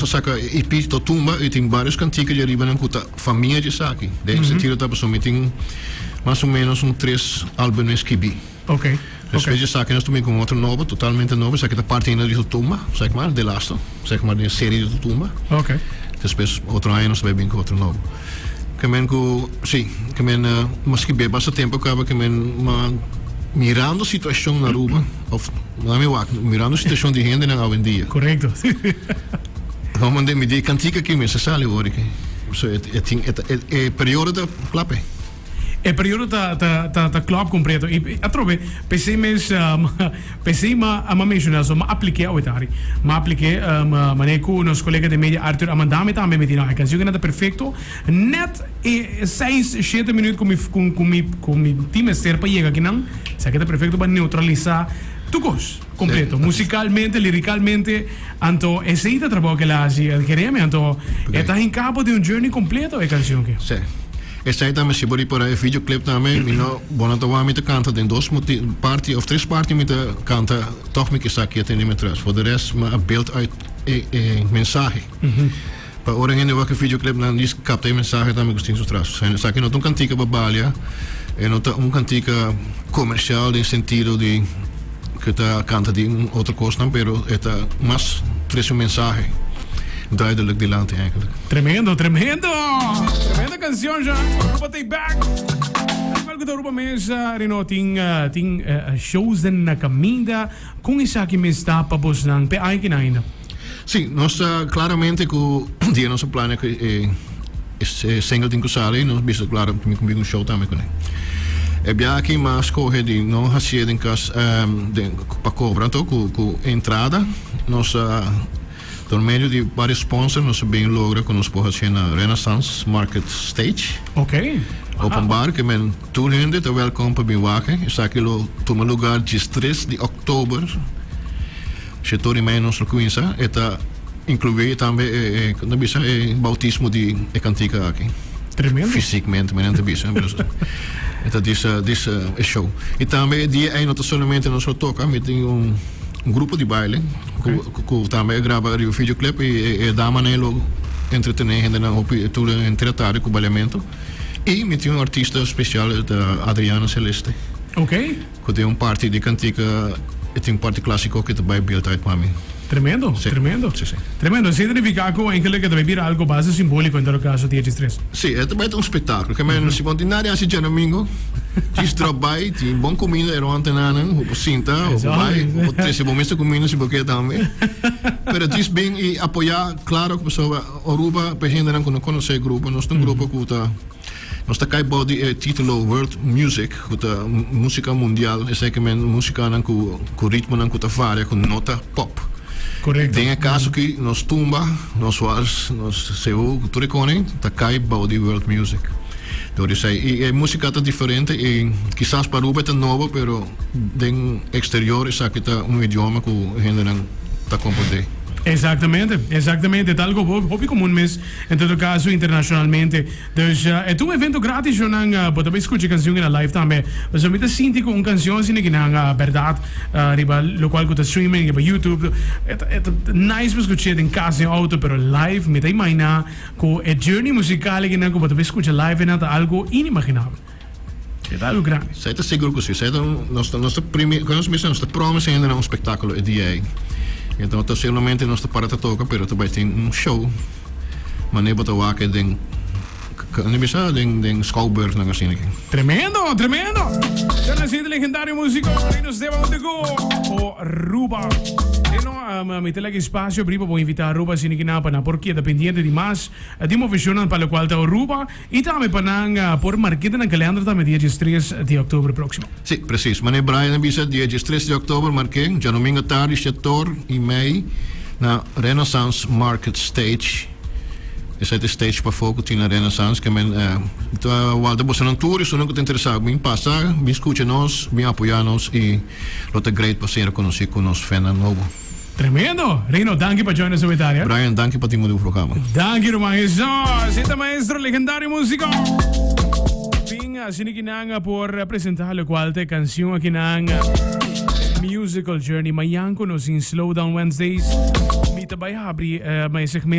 A saka e EP Totumba y tin varios cantica dje riba nan cu ta famia dje esaki. Den e sentido ta pasobra mi tin mas o menos un tres albumes skibi. Ok. Despues dje esaki nos ta bin cu un otro nobo, totalmente nobo. Esaki ta parti ainda di Totumba, zeg maar, de laatste, zeg maar, den e serie di Totumba. Ok. Despues otro aña nos ta bay bin cu otro nobo. Ke men cu, si, ke men mi a skibi basta tempo caba ke men ma mirando situacion na Aruba, Of, laat mi wak, mirando situacion di hendenan awendia. Correcto. No mande mi di cantica aki mester sali awor aki. So e e tin e ta e e periodo ta klap e. E periodo ta ta ta ta klop completo. I atrobe p'esei mes p'esei ma a menciona so ma apliké awe tari. Ma apliké manera cu nos colega den media Arthur a manda mi tambe mi di no e cancion kina ta perfecto. Net e seis shete minuut cu mi cu mi cu mi tin mester pa yega akinan. Esaki ta perfecto pa neutralisa tur cos completo, musicalmente, liricalmente, anto esey ta trabao cu el a haci Jeremy, anto e ta hinca bo den un journey completo e cancion aki. Sí. Esey tambe si bo ripara e videoclip tambe mi no bo no ta wak mi ta canta den dos parti of tres parti mi ta canta toch mi kisa ki a tene mi atras. For de rest mi a build uit e e mensahe. Pa ora hende wak e videoclip nan dis capta e mensahe tambe cu tin su tras. Esaki no ta un cantica pa balia, e no ta un cantica comercial den sentido di cu ta canta di un otro cosnan, pero e ta mas trece un mensahe duidelijk dilanti eigenlijk. Tremendo, tremendo! Tremendo cancion ja. Aruba take back. Igual cu ta Aruba mes, Reno, tin, tin shows den na caminda. Con esaki mes ta pa bosnan p'e aña kinan ainda? Sí, nos ta claramente cu dia nos a plania cu e single tin cu sali, nos bisa claro mi cu bin un show tambe cune. E biaha aki mi a scoge di no hacié den cas den pa cobra anto cu cu entrada nos a door medio di varios sponsor nos a bin logra cu nos por hacié na Renaissance Market Stage. Ok. Open bar ke men tur hende ta welkom pa bin wak esaki lo tuma lugar diestres di october. Shetor i mei nos lo kuminsá, e ta inkluí tambe e, e, no bisa, e boutismo di e kantika aki. Tremendo. Fysiekmente, mi nan ta bisa. E ta dis, dis e show. I tambe e dia ei no ta solamente nos lo toka, mi tin un, un grupo di baile ku, ku tambe a graba riba videoclip i e, e damanan ei lo entretené hendenan hopi tur henter e tardi ku baliamentu. I mi tin un artista spesial, e ta Adriana Celeste. Oké. Ku tin un parti di kantika i tin un parti klasiko ku ta bai beeld uit pa mi. Tremendo, Sí. tremendo. Sí, sí. Tremendo. Esei ta nifiká ku eigenlijk e ta bai bira algo base simboliko en todo kaso dia diestres. Sí, e ta bai ta un spektakulo. Ke men si bo no tin nada di hasi djadomingo, djis drop bai, tin bon kuminda e rònt enanan, bo por sinta, bo por bai, bo por trese bo mes kuminda si bo ke tambe. Pero djis bin i apoyá, klaro ku pasobra Aruba pa e hendenan ku no konosé e grupo, nos ta un grupo ku ta. Nos ta kai bou di e titulo World Music, ku ta músika mundial, esei ke men músikanan ku ku ritmonan ku ta varia, ku no ta pop. Korekto. Den e kaso aki nos tumba, nos wals, nos seú, ku tur e kone ta kai bou di World Music. Dor di esei i e músika ta diferente i kisas pa Aruba e ta nobo, pero den eksterior esaki ta un idioma ku hendenan ta komprendé. Exactamente, exactamente. Ta algo hopi comun mes, en todo caso internacionalmente. Dus e ta un evento gratis yo nan bo ta bay scucha e cancion na live tambe. Pasobra mi ta sinti cu un cancion asina ki nan berdad riba locual cu ta streaming riba YouTube e ta e ta nice pa scuch'e den cas den auto pero live mi ta imagina cu e journey musical aki nan cu bo ta bay scucha live nan ta algo inimaginabel. E ta algo grandi. Esei ta sigur cu si. Esei ta un nos ta nos ta primi cu nos bisa nos ta promise hende nan un spectaculo e dia ey. Enton no ta solamente nos ta para ta toca pero ta bay tin un show. Mane bo ta wak den ni bisa den den schouwburg nan asina aki. Tremendo, tremendo! Ya na siente legendario musico Reno Esteban on the go o Aruba. Reno, um, mi ta laga espacio abri pa bo invita Aruba asina ki nan pa nan por keda pendiente di mas di movecionnan pa locual ta Aruba y tambe pa nan por marke den nan kalender tambe dia diestres di october proximo. Si, precies. Mane Brian a bisa dia diestres di october marke, djadomingo tardi shetor y mei na Renaissance Market Stage. Esei ta e stage pafó ku tin na Renaissance. Ke men ta walta bosonan tur esunnan ku ta interesá bin pasa, bin skucha nos, bin apoyá nos i lo ta great pa ser konosí ku nos fennan nobo. Tremendo! Rino, danki pa join nos awe tardi. Brian, danki pa tin bo den programa. Danki ruman. Eso! Esei ta maestro legendario musico. Bin asina ki nan por presenta locual ta e cancion aki nan Musical Journey. Mayan cu nos tin Slow Down Wednesdays. Mi ta bai habri e segmento.